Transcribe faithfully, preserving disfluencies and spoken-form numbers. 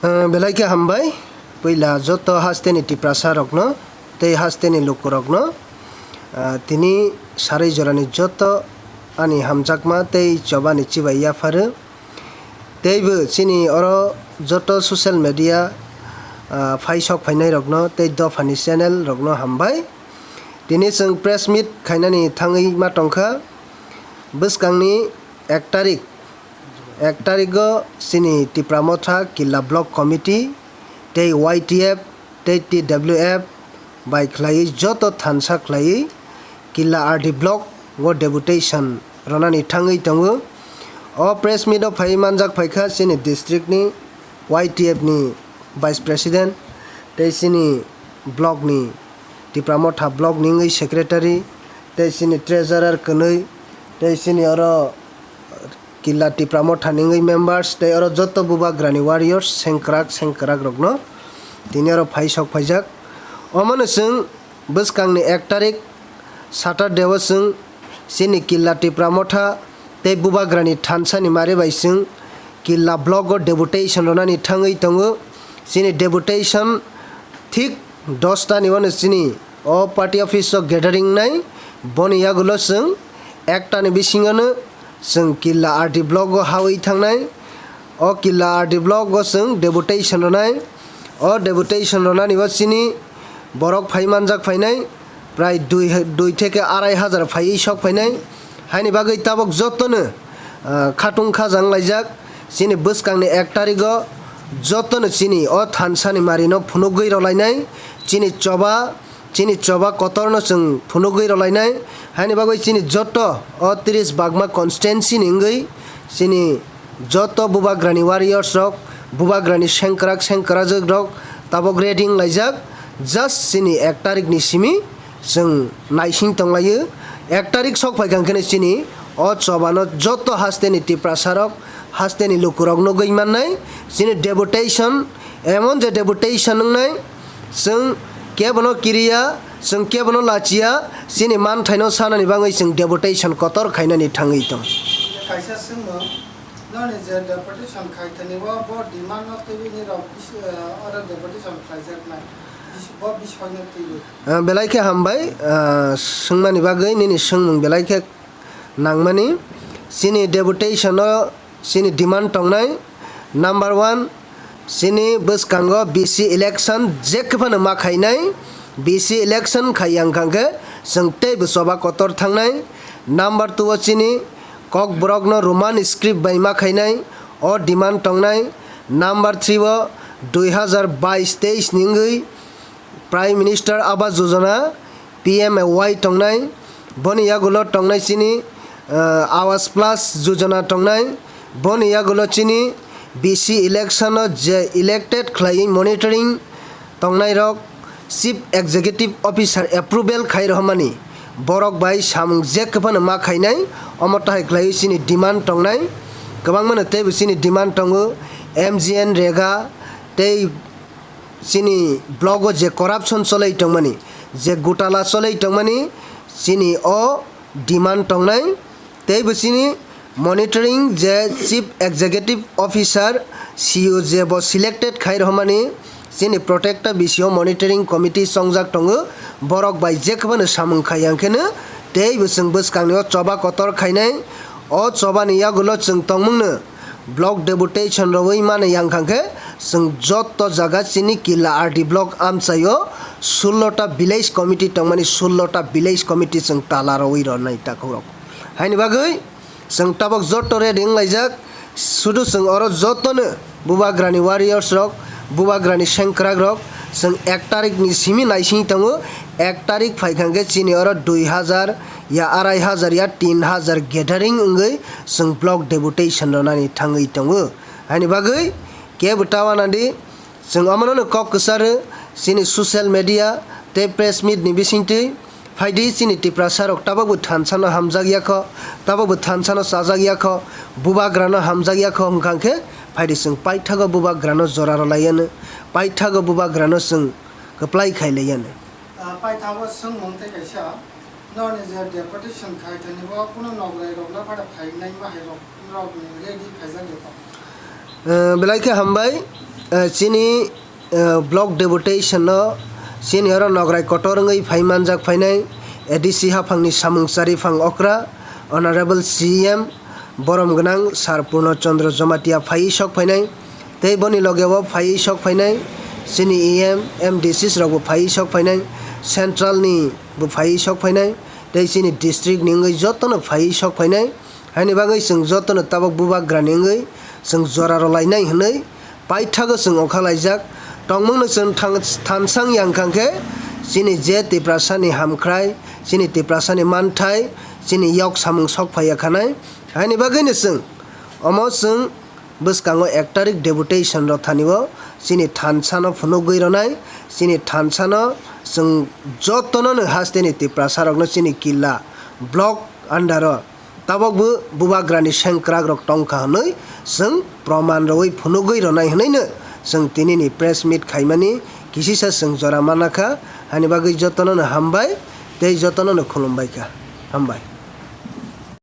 Eh, belai khe hambai, puila joto hasteni Tiprasa rokno tei hasteni lukurokno, ah, tini sarui jorani joto ani hamjakma tei chobani chibai yapharu. Teibo chini oro joto social media, ah, phaisok phainairokno tei dophani channel rokno hambai. Tini chwng press meet khainani thangwi ma tongkha. Bwskangni ek tarik, ek tarigo chini Tipra Motha Killa Block Committee tei Y T F tei T W F bai khlaiwi joto thansa khlaiwi Killa R D Block o deputation ronani thangwi tongo. O press meet o phaiwi manjak phaikha chini district ni Y T F ni Vice President tei chini block ni Tipra Motha block ni wngwi secretary tei chini treasurer kwnwi tei chini oro Killa Tipra Motha ni wngwi members tei oro joto bubagrani warriors sengkrak sengkrak rokno tini oro phaisok phaijak. Omono chwng bwskangni ek tarik Saturday o chwng chini Killa Tipra Motha tei bubagrani thansa ni mari bai chwng Killa block o deputation ronani thangwi tongo. Chini deputation thik dosta ni uano chini o party office o gathering nai, boni yagulo chwng ekta ni bisingo no chwng Killa R D block o hawi thangnai. O Killa R D block o chwng deputation ronai. O deputation ronani o chini borok phai manjak phainai prai dui, dui theke arai hajar phaiwi sok phainai. Haini bagwi tabok jotono, ah, khatung khajang laijak. Chini bwskangni ek tarigo jotono chini o thansani marino phunugwi rwlainai. Chini choba Chini choba kotorno chwng phunugwi rwlainai, haini bagwi chini joto o tris bagma constituency ni wngwi chini joto bubagrani warriors rok, bubagrani sengkrak sengkrajwk rok tabok ready wnglaijak. Just chini ek tarik ni simi chwng naising tonglaio. Ek tarik sok phaikha hwnkhe chini o chobano joto hasteni Tiprasa rok, hasteni lukurok nugwi mannai. Chini deputation, emon je deputation wngnai, chwng kebono kiriya, chwng kebono lachiya, chini manthaino sanani bagwi chwng deputation kotor khainani thangwi tong. Kaisa swngmung, noni je deputation khaithani o bo demand no twiwi nirok bis-, eh, oro deputation khlaijaknai, bis-, bo bisingno twiwi. Ah, belai khe hambai, ah, swngmani bagwi nini swngmung belai khe nangmani. Chini deputation o chini demand tongnai. Number one, chini bwskango B C election jekphano ma khainai. B C election khaiya wngkha khe chwng teibo choba kotor thangnai. Number two o chini Kokborokno Roman script bai ma khainai, o demand tongnai. Number three o dui hazar bais teis ni wngwi Prime Minister Awas Yojana, P M A Y tongnai, boni yagulo tongnai chini, ah, Awas Plus Yojana tongnai, boni yagulo chini B C election o je elected khlaiwi monitoring tongnai rok, Chief Executive Officer approval khai rohormani, borok bai samung jekphano ma khainai, omo tahai khlaiwi chini demand tongnai, kwbangmano teibo chini demand tongo, M G N rega tei chini block o je corruption choloi tongmani, je gutala choloi tongmani, chini o demand tongnai, teibo chini monitoring je Chief Executive Officer, C O je bo selected khai rohormani, chini protecta bisio monitoring committee chongjak tongo, borok bai jekphano samung khaiya wngkheno teibo chwng bwskangni o choba kotor khainai, o chobani yagulo chwng tongmungno Block deputation rwui mani yang kha khe chwng joto jaga chini Killa R D block amchaio sullo ta village committee tongmani, sullo ta village committee chwng tala rwui rwnai takhuk rok. Haini bagwi chwng tabok joto ready wnglaijak, sudu chwng oro jotono bubagrani warriors rok, bubagrani sengkwrak rok, chwng ek tarik ni simi naising tongo, ek tarik phai kha khe chini oro dui hazar ya arai hazar ya tin hazar gathering wngwi chwng block deputation rwnani thangwi tongo. Haini bagwi kebo ta wanadi, chwng omono no kok kwcharo chini social media tei press meet ni bisingtwi. Phaidi chini Tiprasa rok tabokbo thansa no hamjak ya kho, tabokbo thansa no chajak ya kho, bubagra no hamjak ya kho hwnkha khe phaidi chwng paithago bubagra no jora rwlai yano, paithago bubagra no chwng kwplai khai lai yano. Ah, paithago swngmung tei kaisa, noni je deputation khai thani bo kuno nograi rok na phada phainai ma hai rok, rok ni ready khaijak ya kho? Eh, belai khe hambai. Eh, chini, eh, block deputation no chini oro nograi kotor wngwi phai manjak phainai A D C haphangni samung chariphang okra Honorable C E M borom gwnang Sir Purno Chandra Jamatia phaiwi sok phainai, tei boni logeo phaiwi sok phainai chini E M, M D Cs rokbo phaiwi sok phainai, central ni bo phaiwi sok phainai, tei chini district ni wngwi jotono phaiwi sok phainai. Haini bagwi chwng jotono tabok bubagrani wngwi chwng jora rwlainai hwnwi paithago chwng okha laijak. Tongmungno chwng thang-, thansang yang kha khe chini je Tiprasani hamkhrai, chini Tiprasani manthai, chini yok samung sok phaiya khanai. Haini bagwino chwng omo chwng bwskango ek tarik deputation rw thani o chini thansano phunugwi rwnai, chini thansano chwng jotono no hasteni Tiprasa rokno chini killa block under o tabok bo bubagrani sengkrak rok tongkha hwnwi chwng proman rwui phunugwi rwnai hwnwino chwng tinini press meet khaimani kisisa chwng jora manakha. Haini bagwi jotono no hambai tei jotono no khulumbai kha. Hambai.